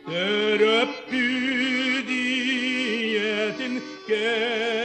Төрөппүт ийэтин кэриэтэ.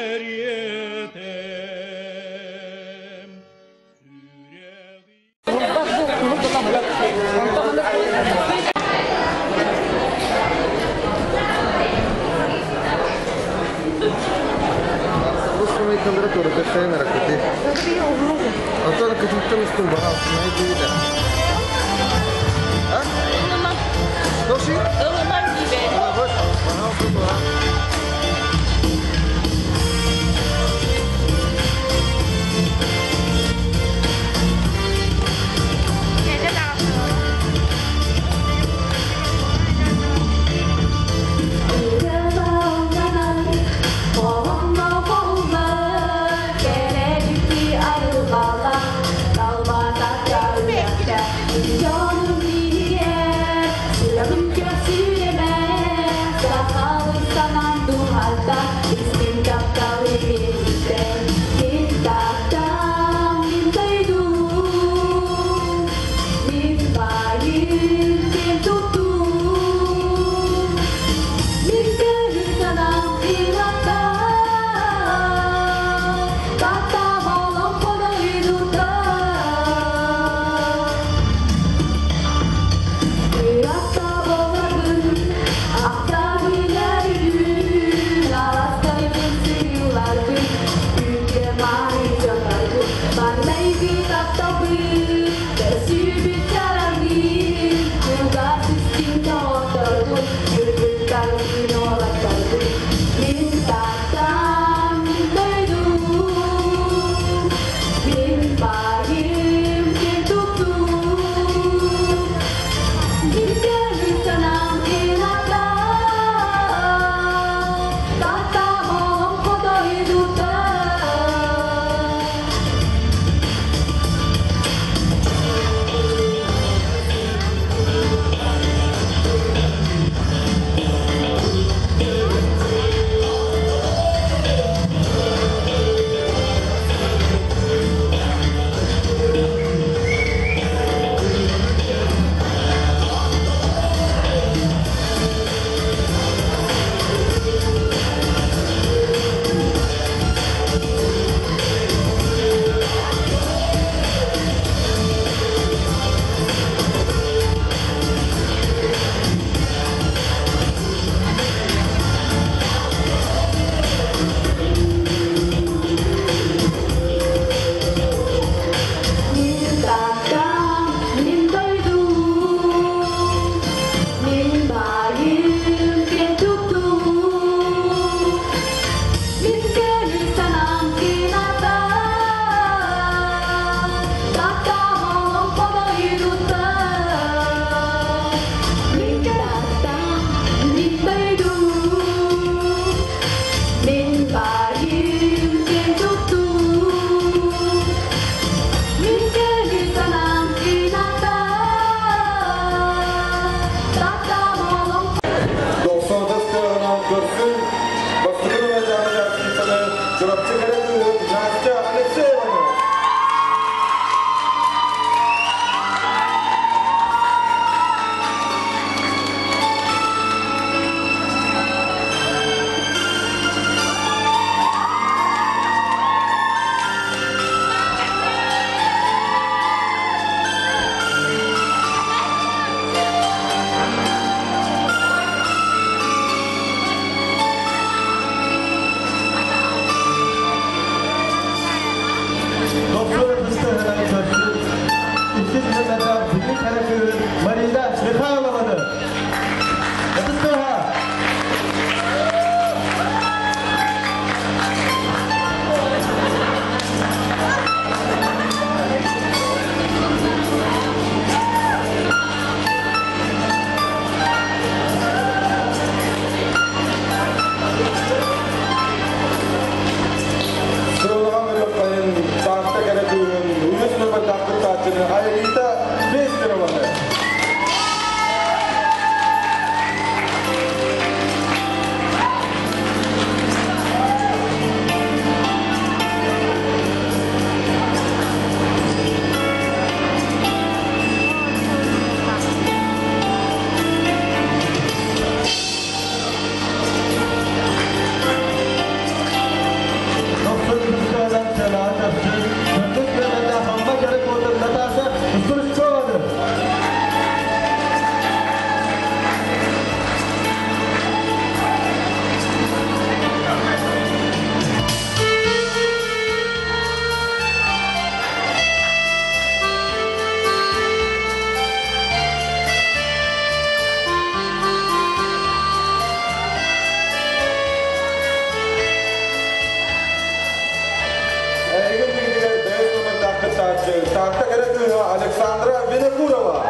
Винокурова.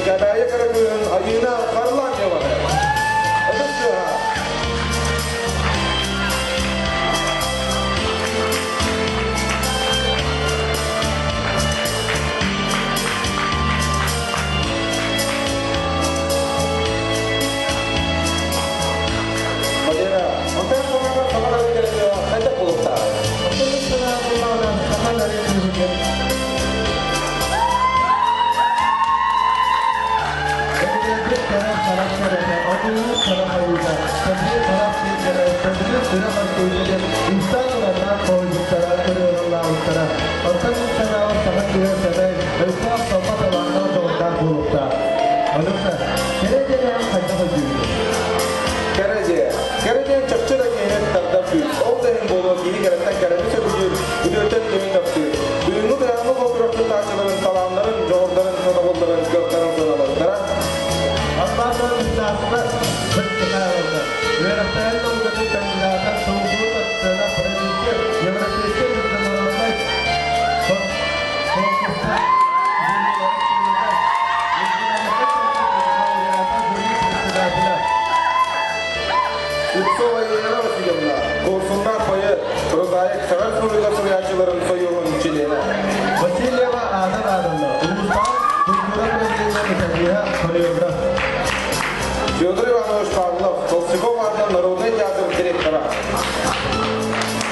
Кэбээйи кыргыһын Айыына Харламьеваны. Ытыс тыаһа. Валера, онтон санаҕа саҥа хайдах буолуохтааҕый? Кэрэ дьиэ. Кэрэ диэн чахчы да киһини тардар күүс. Ол да иһин буолуо киһи кэрэттэн кэрэни сөбүлүүр, үтүөттэн үтүөнү таптыыр. Бүгүҥҥү Туйаҕы Боотуров кыттааччыларын талааннарын, дьоҕурдарын, сатабылларын, кыахтарын сыаналабыттара. Үөрэхтээһин наукатын кандидата, сылгы сцена продюсер, европейскай международнай конкурска председателя. Слепцова Елена Васильевна, Куорсуннаах поэт, прозаик, Саха Республика суруйааччыларын союһун чилиэнэ. Васильева Ада Адамовна, улуустааҕы культура управления методиһа, хореограф. Федор Иванович Павлов, Толстяков аатынан народнай театр директора.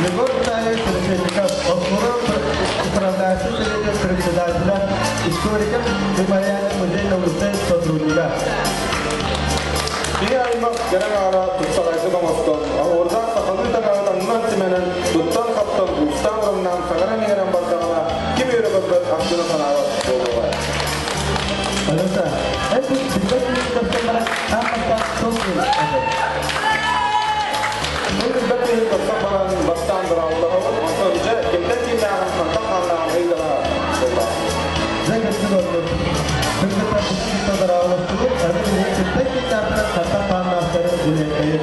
Егор Витальевич Решетников, оскуола управляющий советин председателя, историка мемориальный музей научной сотрудника. Киһи аймах кэрэ аҥаара тупсаҕайдык оҥостон, оһуордаах сахалыы таҥаһын аннынан симэнэн, туттан-хаптан, уустаан-ураннаан саҥаран-иҥэрэн бардаҕына, ким үөрэ көрбөт, астына санаабат буолуоҕай. Алёша, эн билбэт киһи баран аан бастаан сол этэ. Мин билбэт киһи көрсөн баран бастаан быраҕыллаһабын, онтон дьэ кимтэн кииннээҕин, хантан хааннааҕын ыйыталаһа буолла. Дьэ кырдьык оннук. Кыргыттарбытын дорооболостубут, аны билигин кимтэн кииннээхтэрин, хантан хааннаахтарын билиэххэйин.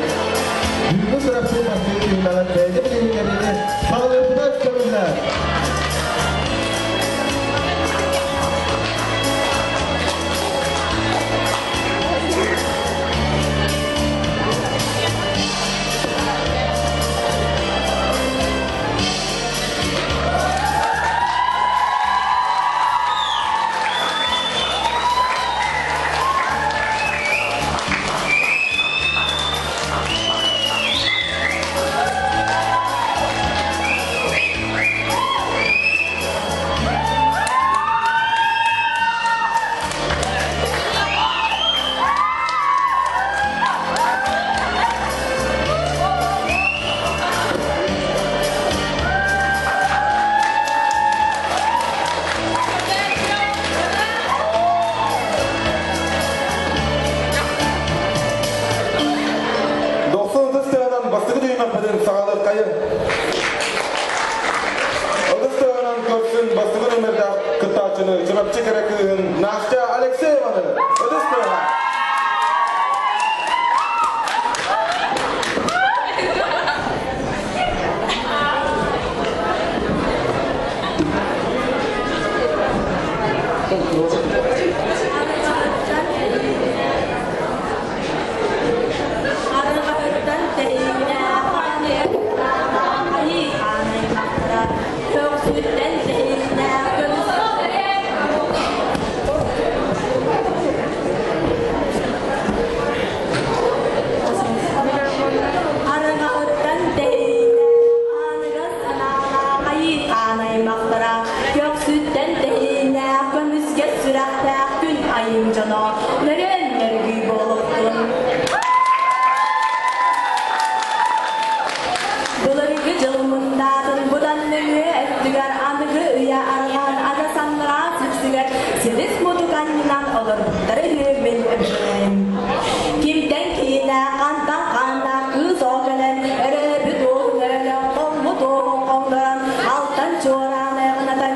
Бүгүҥҥү күрэхпит бастыыр түһүмэҕин бэйэни билиһиннэриини саҕалыырбытыгар көҥүллээр. айым дьоно нөрүөн нөргүй буолуохтун. Былыргы дьыл мындаатын быдан нөҥүө өттүгэр аныгы үйэ арҕаан ада саннараа сүпсүгэр силис мутук анньынан олорбуттара үһү мин өбүгэлэрим. Кимтэн киинэ, хантан хааннаах кыыс оҕо кэлэн өрөөбүт уоһун өрөлөөн, хоммут уоһун хоҥнорон, алтан чуораан айаҕынатан,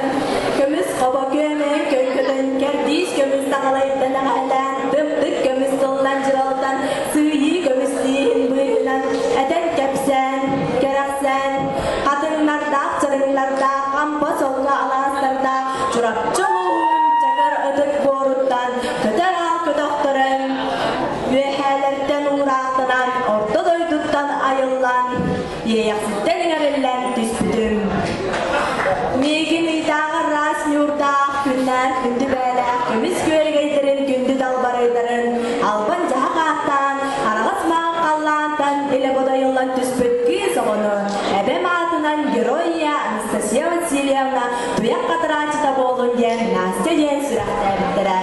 көмүс хобо күөмэйин көҥкөтөн, кэрдиис көмүс таҥалайыттан эҕэлээн, тымтык көмүс тылынан дьыралтан, сыыйыы көмүс тииһин быыһынан этэн кэпсээн, кэрэхсээн, хатыҥнардаах, чарыҥнардаах, хампа солко алаастардаах Чурапчы улууһун Чакыр ытык буоруттан көтөр аал көтөхтөрөн, үөһээлэртэн уураахтанан, орто дойдуттан айыллан, иэйэхситтэн иҥэриллэн түспүтүм. Миигин ыйдааҕар ыраас ньуурдаах, күннээх күндү бээлээх көмүс күөрэгэйдэрин күндү далбарыйдарын албан дьаһах ааттаан, араҕас маҥан халлаантан илэ бодойуллан түспүт кыыс оҕону эбэм аатынан Герой Ийэ Анастасия Васильевна туйах хатырааччыта буоллун диэн Настя диэн сүрэхтээбиттэрэ.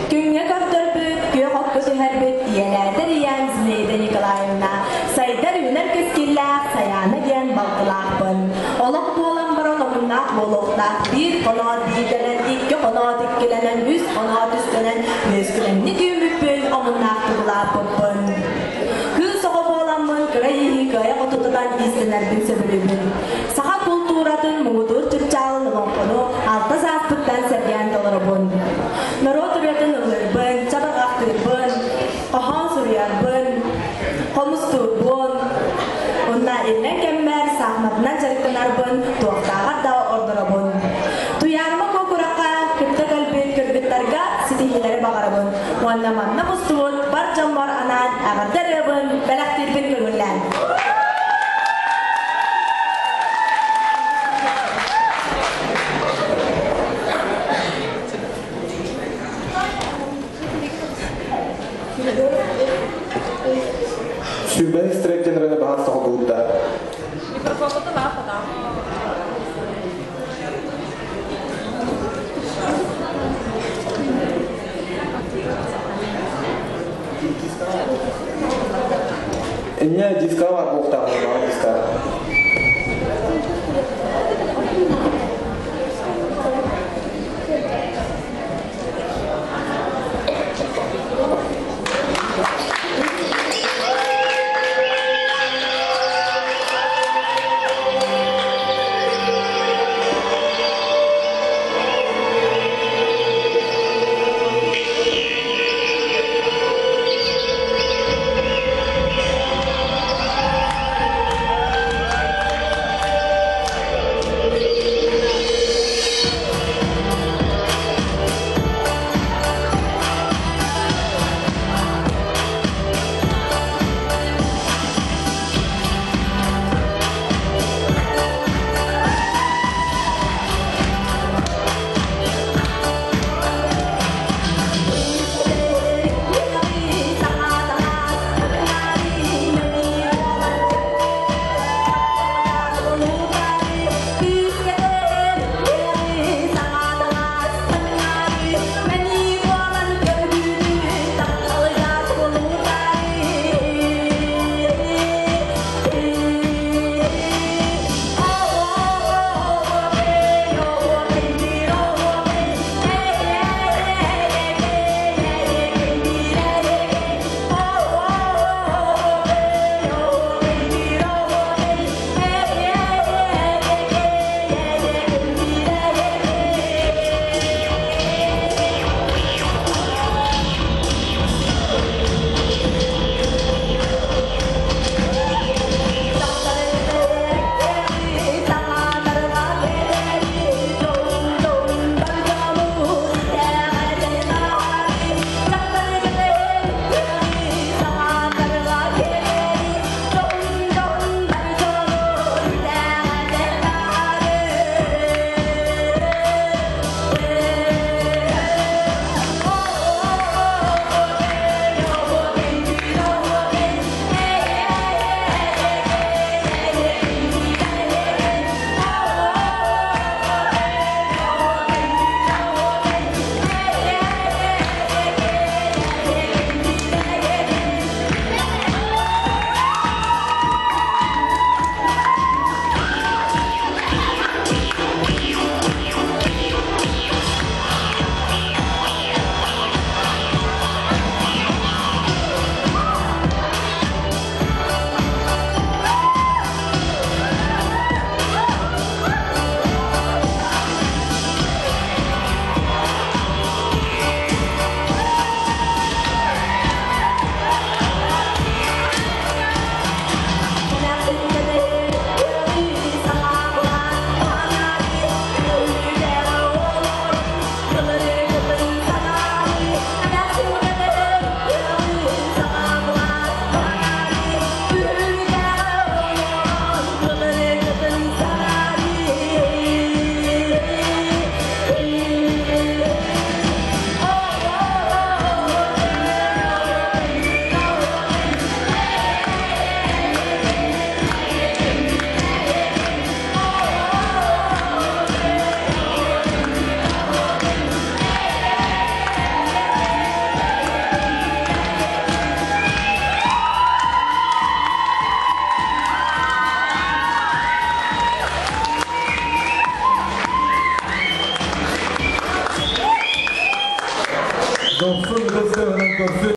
Күҥҥэ көрдөрбүт, күөх окко түһэрбит ийэлээтэр ийэм Зинаида Николаевна сайдар-үүнэр кэскиллээх Сайаана диэн балтылаахпын. Олох буолан баран омуннаах буолуохтаах биир хоноот биирдэнэн, икки хоноот иккилэнэн, үс хоноот үстэнэн үөскүлэнник үүммүппүн, омуннаахтык улааппыппын. Кыыс оҕо буоламмын кыра ииһи кыайа хотутутан иистэнэрбин сөбүлүүбүн. Саха култууратын муҥутуур чыпчаалын олоҥхону алта сааспыттан сэргээн толоробун. Норуот ырыатын ыллыырбын, чабырҕахтыырбын, хоһоон суруйарбын, хомустуурбун, уонна иллэҥ кэммэр саахыматынан дьарыктанарбын туохтааҕар да ордоробун. Туйаарыма куокуракка кытта кэлбит кыргыттарга ситиһиилэри баҕарабын уонна манна мустубут бар дьоммор анаан эҕэрдэ ырыабын бэлэхтиирбин көҥүллээн. Сүүрбэһис трек генеральный баһаар тоҕолуурда. Инне диска бар буолуохтаах диска. Дохсун ытыс тыаһынан көрсү.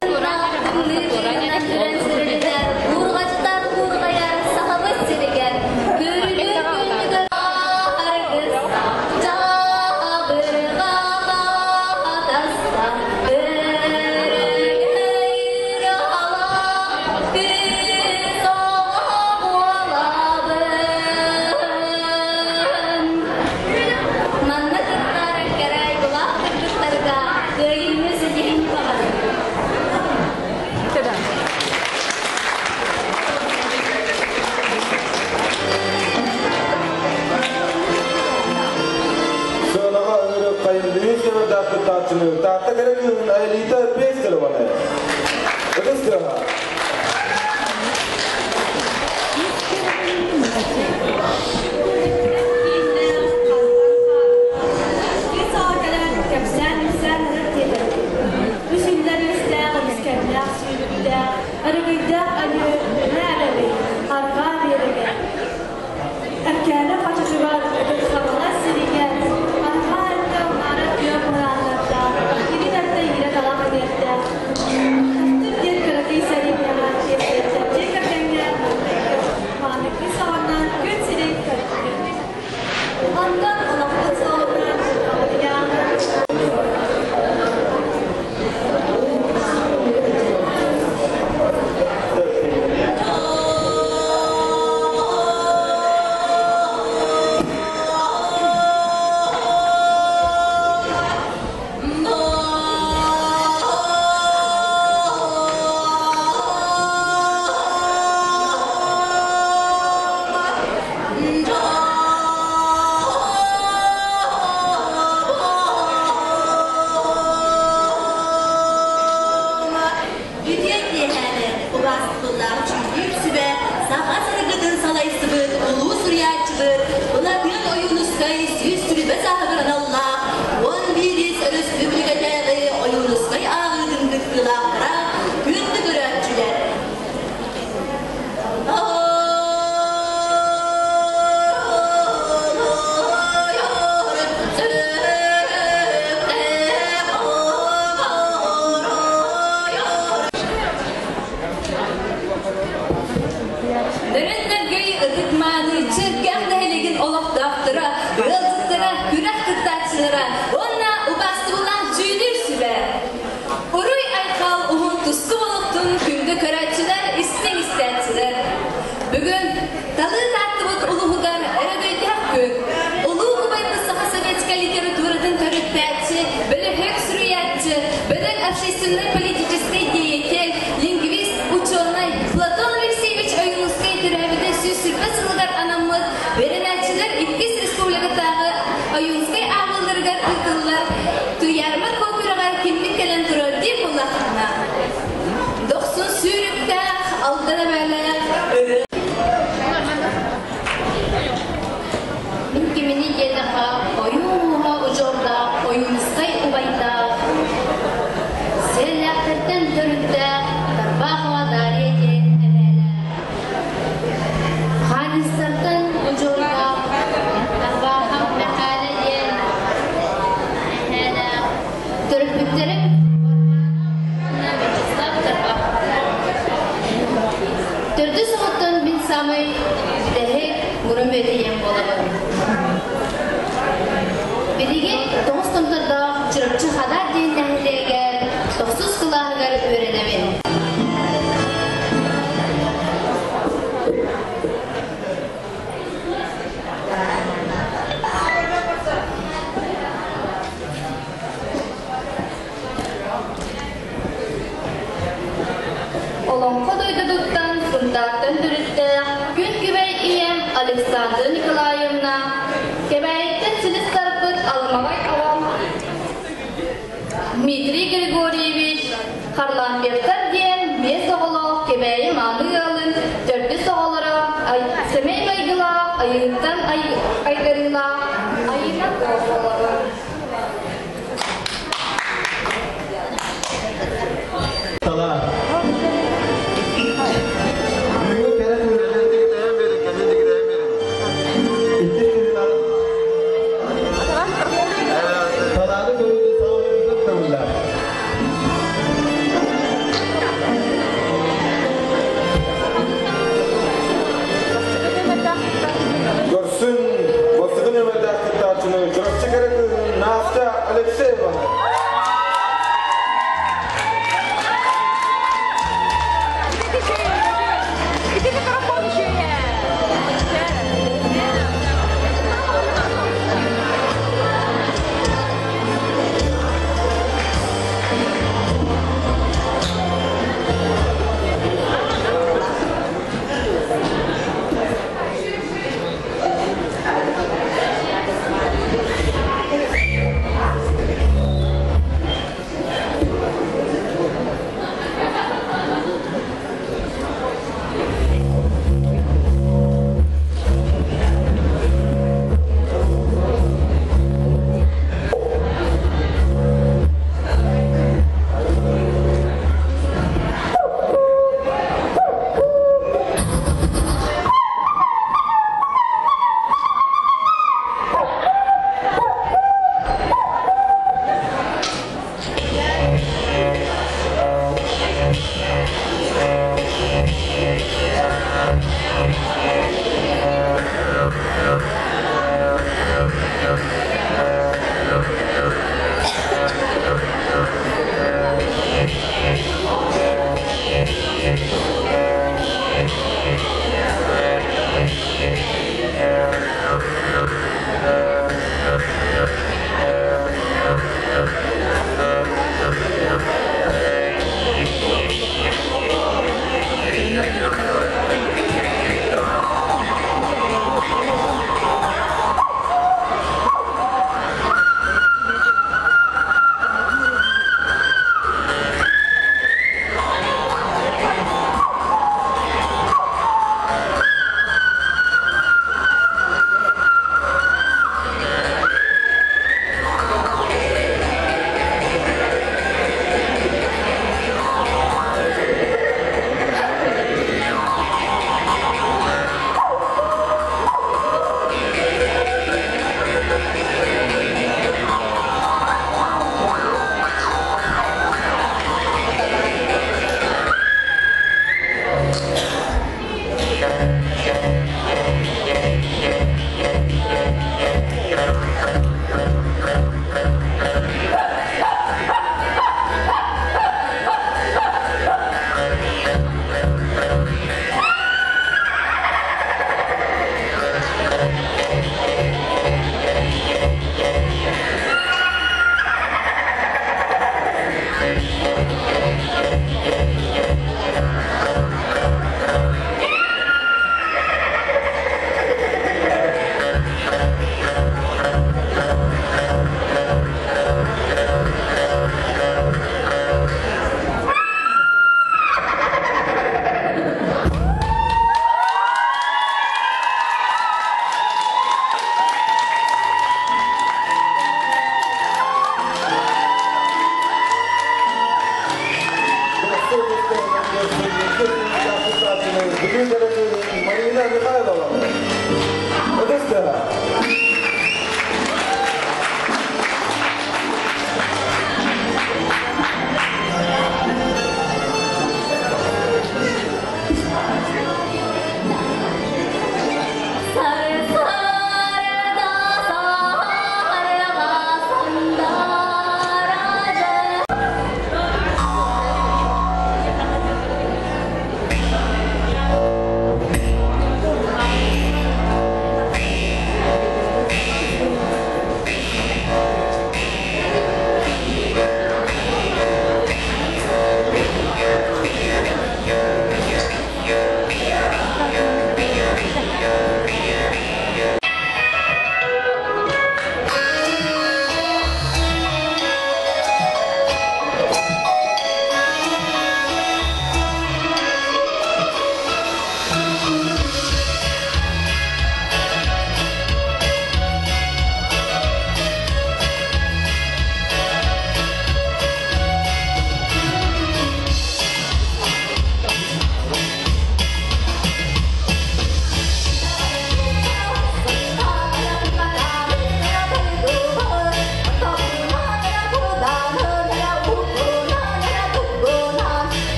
Манна кыттаарар кэрэ айгылаах кыргыттарга кыайыыны ситиһин баҕарабын. Сыанаҕа ыҥырык хайын үс кэбэрдээх кыттааччыны Таатта кэрэ кыыһын Аэлита Пестерованы. Ытыс тыаһа. Эркээни хочотугар Ытык-Хаҥалас сиригэр арҕаа өттө уһаара күөх мырааннардаах, илин өттө иирэ талах эҥэрдээх Тастык диэн кыракый сэлиэнньэҕэ Тиэстэттэр дьиэ кэргэҥҥэ маҥнайгы мааныкы саҕанан күн сирин көрбүтүм. Онтон олохпут суолунан дьылҕабыт ыйааҕынан Үтүө киэһээни убаастабыллаах дьүүллүүр сүбэ саха саргытын салайсыбыт улуу суруйааччыбыт Былатыан Ойуунускай 120 сааһыгар аналлаах 11-ис өрөспүүбүлүкэтээҕи Ойуунускай ааҕыытын кыттыылаахтара, күндү көрөөччүлэр! Нөрүн-нөргүй ытык-мааны Чыргах нэһилиэгин олохтоохторо, ыалдьыттара, күрэх кыттааччылара уонна убаастабыллаах дьүүлүүр сүбэ. Уруй айхал уһун туску олохтун күндү көрөөччүлэр, истиҥ истээччилэр. Бүгүн талыы Тааттабыт улууһугар өрөгөйдөөх күн. Улуу убайбыт саха советскай литературатын төрүттээччи, бөлөһүөк суруйааччы, бөдөҥ общественнай-политическай деятель, лингвист, ученай Платон Алексеевич Ойуунускай төрөөбүтэ 120 сылыгар анаммыт үөрэнээччилэр иккис республикатааҕы Ойуунскай ааҕыыларыгар ыытыллар Туйаарма күрэҕэр киммит кэлэн турар диир буоллаххына, дохсун сүүрүктээх, алдан эбээлээх Мин кимини диэтэххэ, ойуун ууһа удьуордаах Ойуунускай убайдаах, сиэллээхтэртэн төрүттээх Тарбахова Дарья диэн эбээлээх. Хааныстартан удьуордаах Тарбахов Мэхээлэ диэн эһээлээх. Төрөппүттэрим уонна Вячеслав Тарбаховтар. Төрдүс оҕоттон мин саамай бүтэһик мурун бүөтэ ийэм буолабын. Билигин тоҕус томтордоох Чурапчы Хадаар диэн нэһилиэгэр тохсус кылааһыгар үөрэнэбин. Олоҥхо дойдутуттан Сунтаартан төрүттээх күн күбэй ийэм Александра Николаевна, Кэбээйиттэн силис тарпыт алмаҕай аҕам Дмитрий Григорьевич Харлампьевтар диэн биэс оҕолоох Кэбээйи мааны ыалын төрдүс оҕолоро сэмэй майгылаах, айыыттан айдарыылаах Айыына буолаллар. Тала. Бүгүн кэрэ иккис түһүмэх талааны көрүүнү саамай ытык тыллар.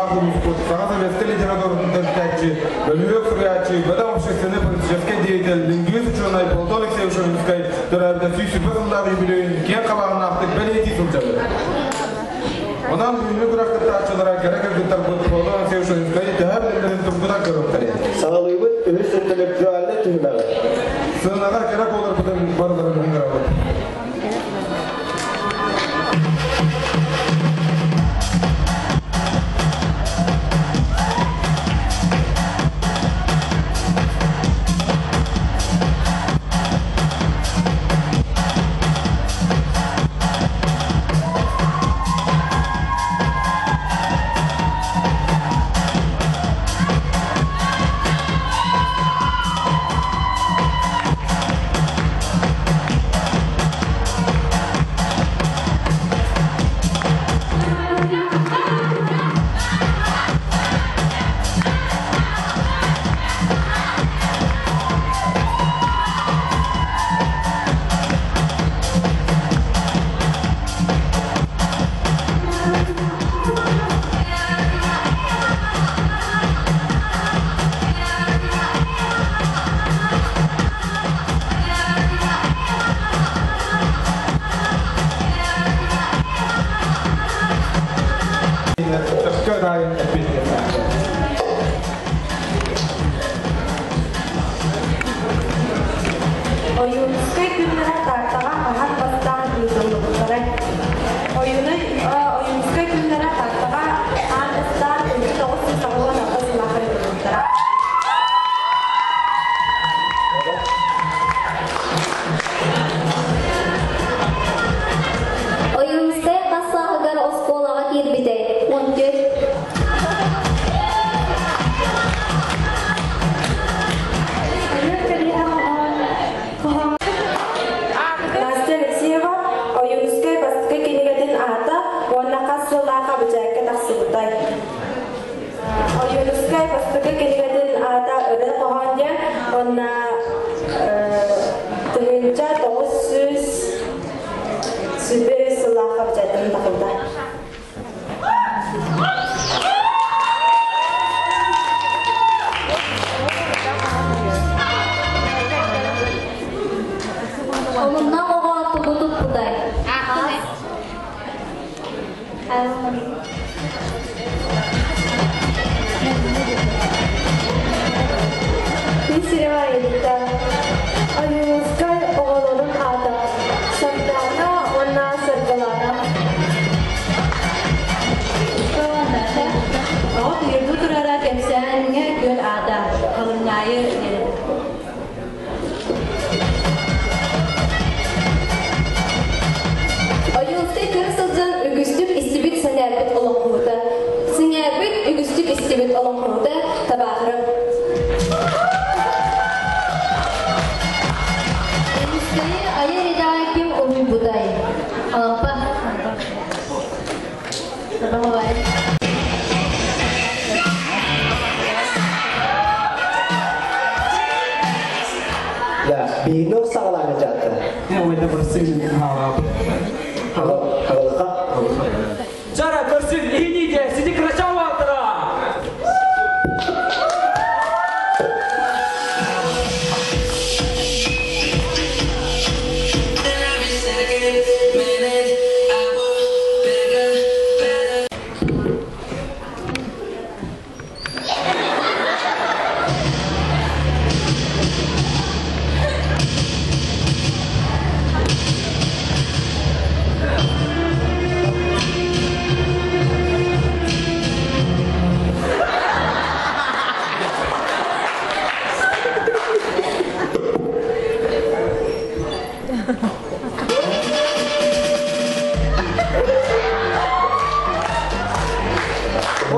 тапталлаах улууспут саҥа советскай литературатын төрүттээччи, бөлүһүөк суруйааччы, бөдөҥ общественнай политическай деятель, лингвист учуонай Платон Алексеевич Шуминскай төрөөбүтэ 120 сыллаах юбилейын киэҥ хабааннаахтык бэлиэтии сылдьабыт. Онон бүгүҥҥү күрэх кыттааччылара кэрэ кыргыттарбыт Платон Алексеевич Шуминскай төһө билэллэрин тургутан көрүөхтэрэ. Саҕалыыбыт үһүс интеллектуальнай түһүмэҕи. Сыанаҕа кэрэ буоларбытын барыларын ыҥырабыт. Сөпкө таайын эппиэтинэстээхтэр. Ойуунускай күннэрэ Тааттаҕа хаһан бастаан ыытыллыбыттарай? Ойууну Ойуунускай күннэрэ Тааттаҕа аан бастаан 1996 сыллаахха ыытыллыбыттара. Ойуунускай хас сааһыгар оскуолаҕа киирбитэй? 14. Настя Алексеева Ойуунускай бастакы кинигэтин аата уонна хас сыллаахха бэчээккэ тахсыбытай? Ойуунускай бастакы кинигэтин аата Ырыа хоһоон диэн уонна 1923 сыллаахха бэчээттэнэн тахсыбыта. Омуннаах оҕо тугу туппутай? Писарева Элита Ойуунускай оҕолорун аата Сардаана уонна Саргылаана. Оҕо тыйырдыы турара кэпсээҥҥэ күөл аата Халыҥнаайы диэн. Ойуунскай кыра сылдьан үгүстүк истибит сэнээрбит олоҥхоһута, сэҥээрбит үгүстүк истибит олоҥхоһута табаахырым. Ойуунскайы айар идэҕэ ким уһуйбутай? Алампа. Табаҕабай. Да, биһиги саҕалааны дьаатта. Хагалыха. Жара көрсүн, иһиниде, сиди красаватыра!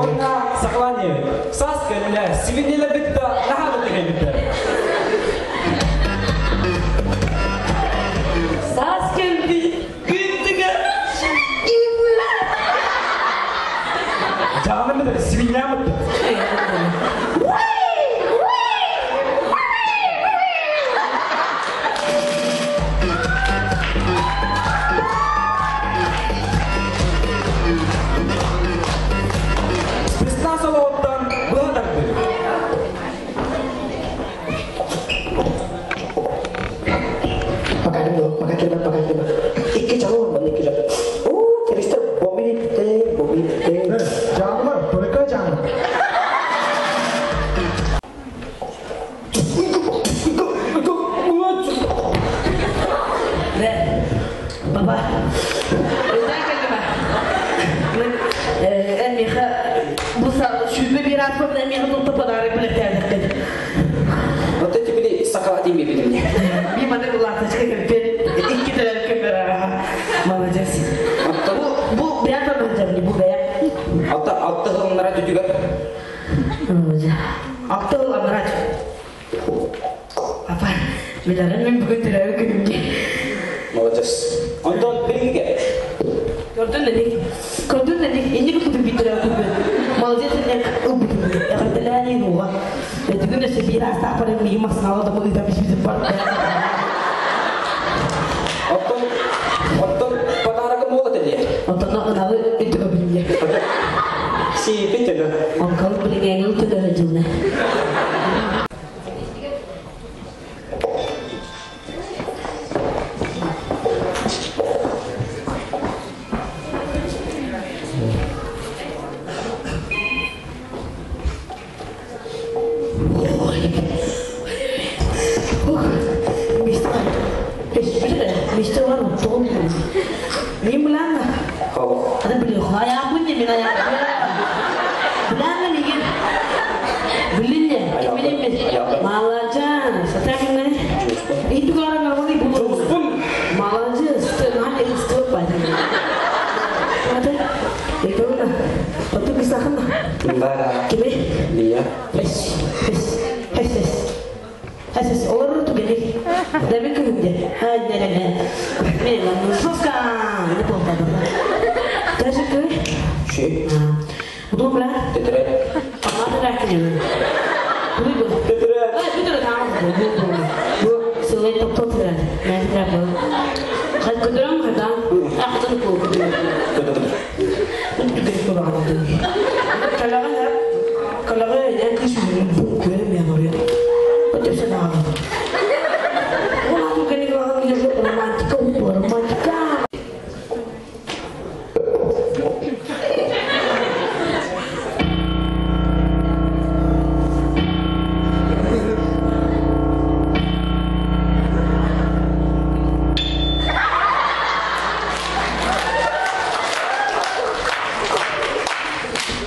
Онна сахалани саас кэллэ, сибинилэ битта, наһаа да тэгэйбиттэр. Саас кэлбит, күн тыгар. Жаҕаны битэр, свинья битта. Алта сыл анараа Апа, билэрин мен бүгүн төрөөбүт күнүм дии. Молодец. Онтон билиҥҥигэ? Көрдүн да ник. Көрдүн да ник. Инник ылбытым биир төрөөбүт күммүн. Молодец инник ылбытым. Эҕэрдэлээн уоҕа. Бүгүн өссө биир аастаах баран миигин массыынаҕа да ыытан биспитим бар. Оттон оттон подарогы буола тэлиэ. Оттон ыналы үтүгө билинне. Сиипи төлө. Онкол билигеңил төлө жылны.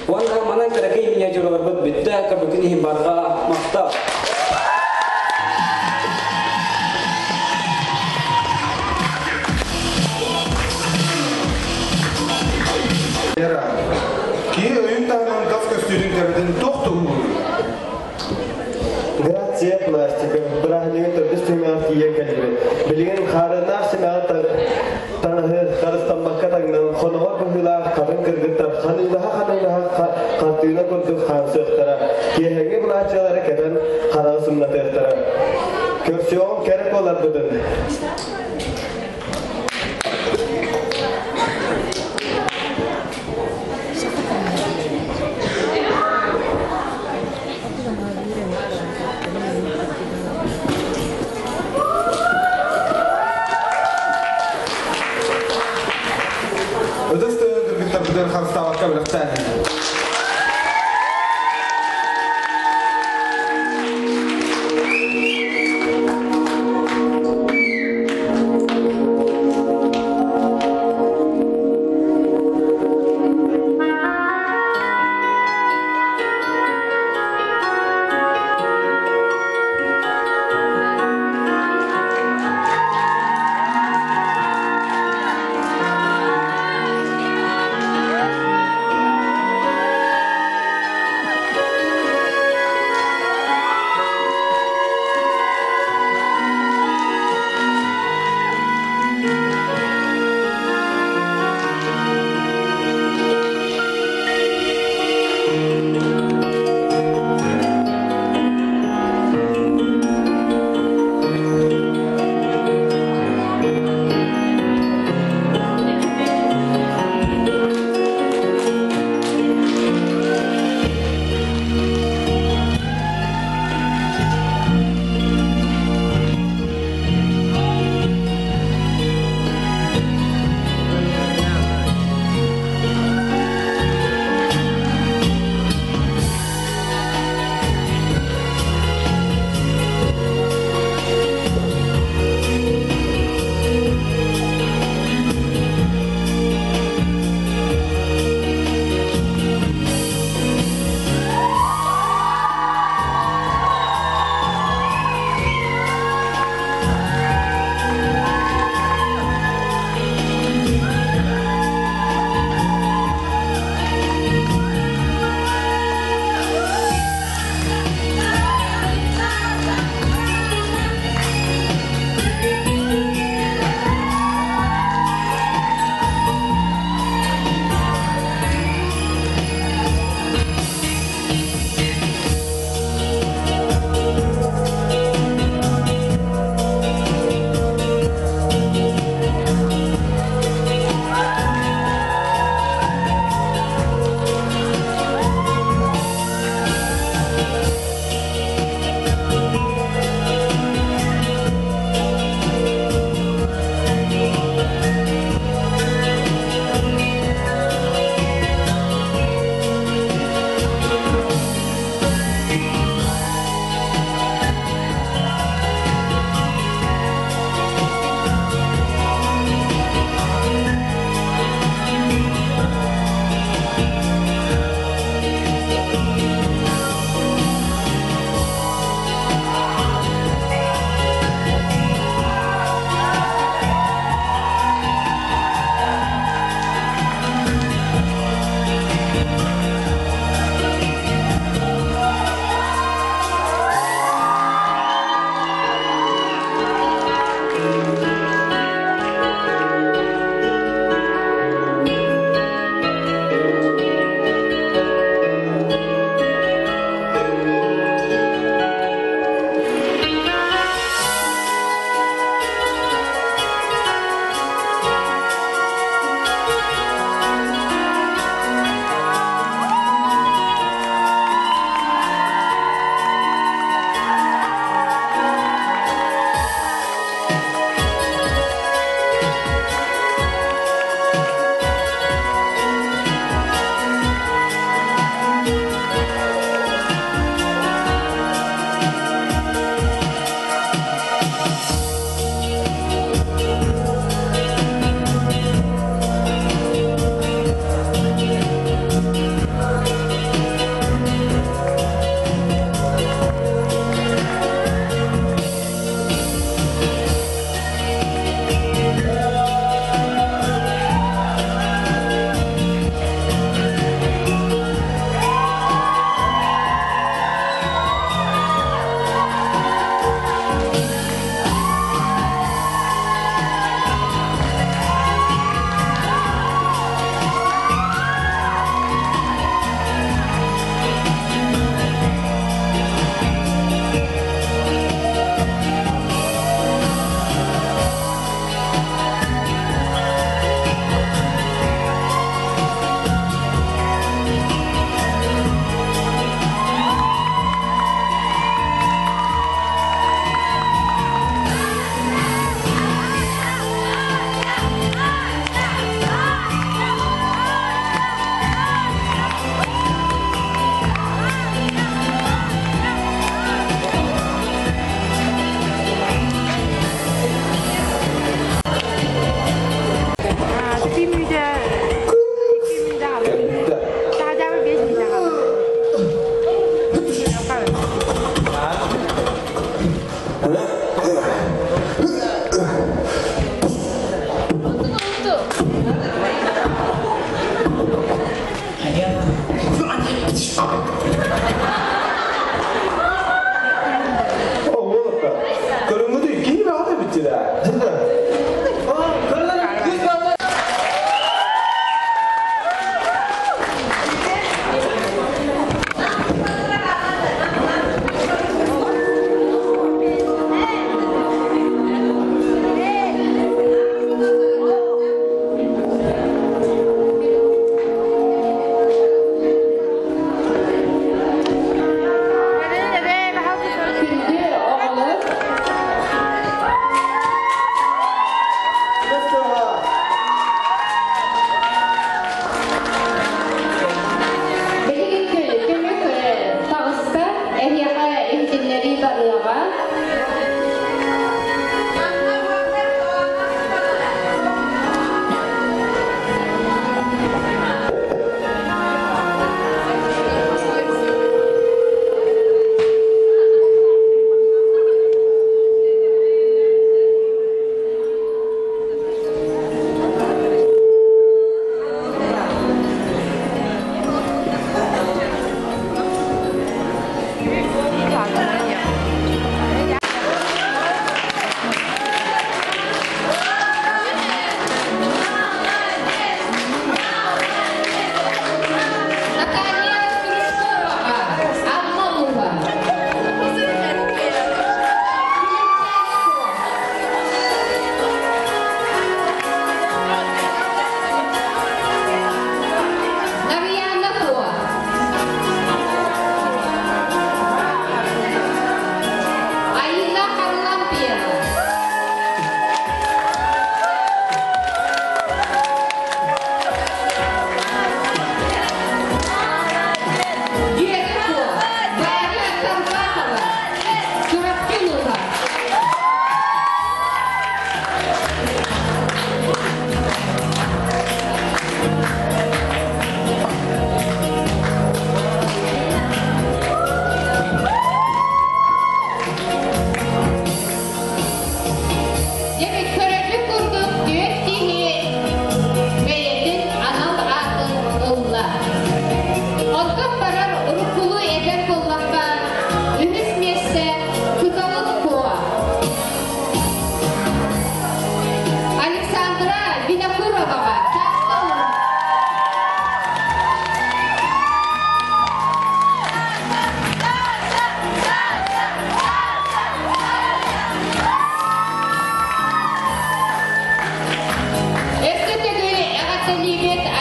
Уонна манан кыракый миниатюраларбыт бүттэ, көрбүккүн иһин барҕа махтал. Вера, киһи өйүн таһынан тас көстүүтүн кэбитин туох туһулуур? Грация пластика бырааһынньыгын төрдүс түһүмэҕэр тиийэн кэллибит. Билигин хаарыаннаах симэҕи таҥаһы харыстаммакка таҥнан, хоноҕор быһыылаах хатын кыргыттар ханыылаһа-ханыылаһа хартыына курдук хаамсыахтара, киэһэҥҥи былааччыйалары кэтэн хараҕы сымнатыахтара. Көрсүөҕүҥ кэрэ буоларбытын! Ытыс тыаһын кыргыттарбытыгар харыстаабакка бэлэхтээн.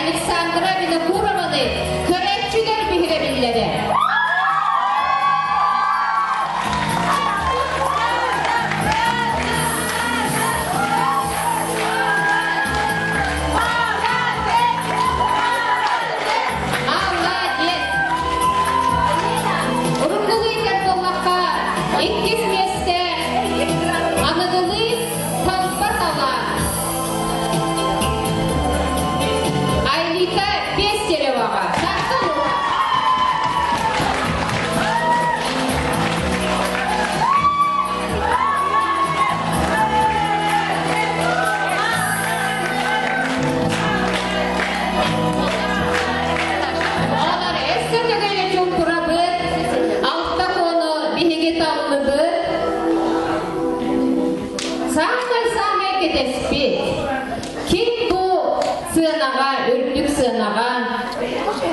Александра Винокурованы көрөөччүлэр биһирэбиллэрэ. Молодец! Уруккулуу этэр буоллахха, иккис миэстэ аныгылыы талба талаан. Айлита Пестереваҕа. Олор өссө төгүлэ чуҥкурабыт, алта куону биһиги таллыбыт. Саамай-саамай кэтэспит. Ким бу сыанаҕа, үрдүк сыанаҕа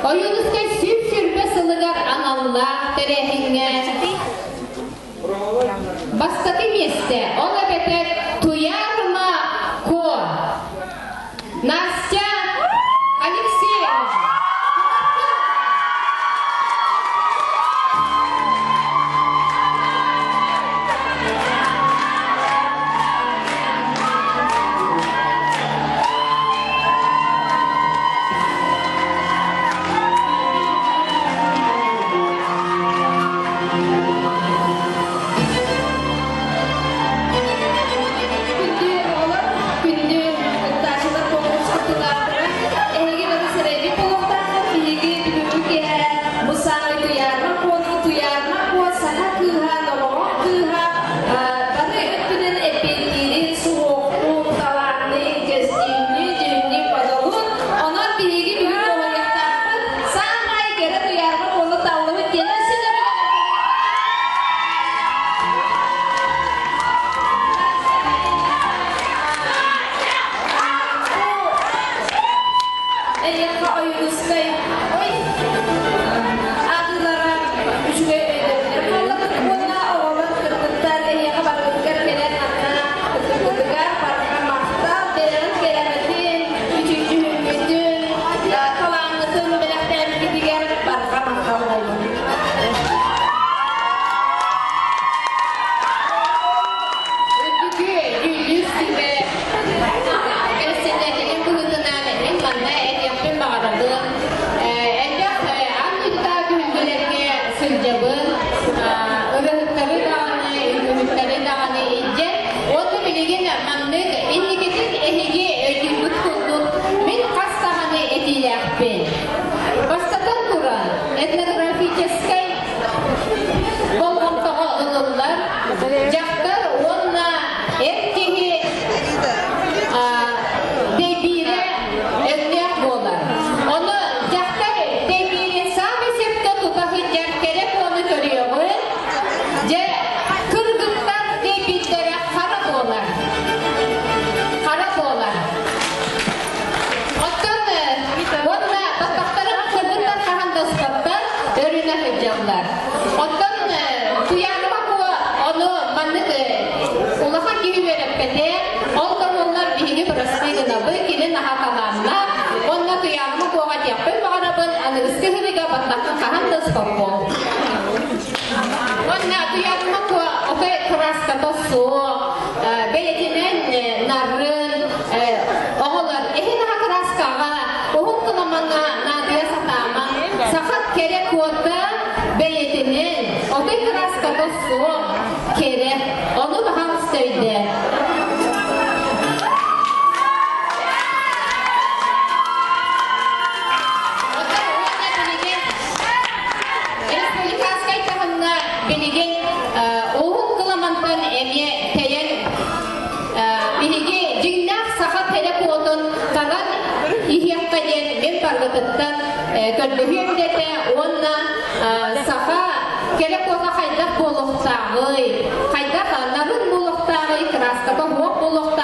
Ойуунускай 120 сылыгар аналлаах тэрээһиҥҥэ бастакы миэстэ, ол эбэтэр Туйаарыма Куо Настя Алексеева. Күндү оҕолор, күндү кыттааччылар конкурс кыттыылаахтара, эһиги бары сэрэйбит буолуохтааххыт, биһиги бүгүҥҥү киэһэ бу саамай Туйаарма Куону, Туйаарма Куо саха кыыһа, номоҕон кыыһа, бары өттүнэн эппиэттиирин, суһуохпут, талаанныын, көстүүннүүн, дьүһүннүүн бодолун. Онон биһиги бүгүн туһуйахтаахпыт, саамай кэрэ Туйаарма Куону таллыбыт диэн өссө да Эйиэхэ Ойуунускай ой аатылара үчүгэй өйдөбүллэр буоллаҕыт уонна оҕолор кыргыттар эһиэхэ барыгытыгар кэлэн манна кыттыбытыгар барҕа махтал бэйэҕит кэрэмэтин, үтүчүһүҥҥүтүн, талааҥҥытын бэлэхтээбиккитигэр барҕа махтал буоллун. Үрдүкү дьүүллүүр сүбэ бэрэссэдээтэлин быһыытынан мин манна этиэхпин баҕарабын. Элбэх аан дойдутааҕы түһүлгэлэргэ сылдьабын. Ырыаһыттары даҕаны, үҥкүүһүттэри даҕаны илдьэн. Уонна билигин маннык инникитин эһиги өйдүүргүт курдук мин хас даҕаны этиилээхпин. Бастатан туран, этнографическай болҕомтоҕо ылыллар дьахтар уонна эр киһи дэйбиирэ өҥнөөх буолар. Ону дьахтар дэйбиирин саамай сөпкө тута сылдьар кэрэ куону көрүөҕүн, дьэ кыргыттар дэйбиирдэрэ хара буолар. Хара буолар. Оттон уонна баттахтарын кыргыттар хаһан да ыспаттар, өрүнэ сылдьаллар. Оттон Туйаарыма Куо ону маннык улахан киһи үөрэппэтэ, ол да буоллар биһиги бырастыы гынабыт, кини наһаа талааннаах. Уонна Туйаарыма Куоҕа диэхпин баҕарабын, аныгыскы сырыыга баттаххын хаһан да ыспаппын. Уонна Туйаарыма Куо отой кырааската суох, бэйэтинэн нарын, оҕолор эһин аха кырааскаҕа уһун кыламаҥҥа наадыйа сатаамаҥ, саха кэрэ куота бэйэтинэн отой кырааската суох кэрэ, ону баһаалыста өйдөө. Отой уонна билигин республиканскай таһымҥа билигин уһун кыламантан эмиэ тэйэн биһиги дьиҥнээх саха телефонун талан иһиэххэ диэн мин баргытыттан көрдөһүөм этэ уонна саха телефона хайдах буолуохтааҕый, хайдах нарын буолуохтааҕый, кырааската суох буолуохтааҕый.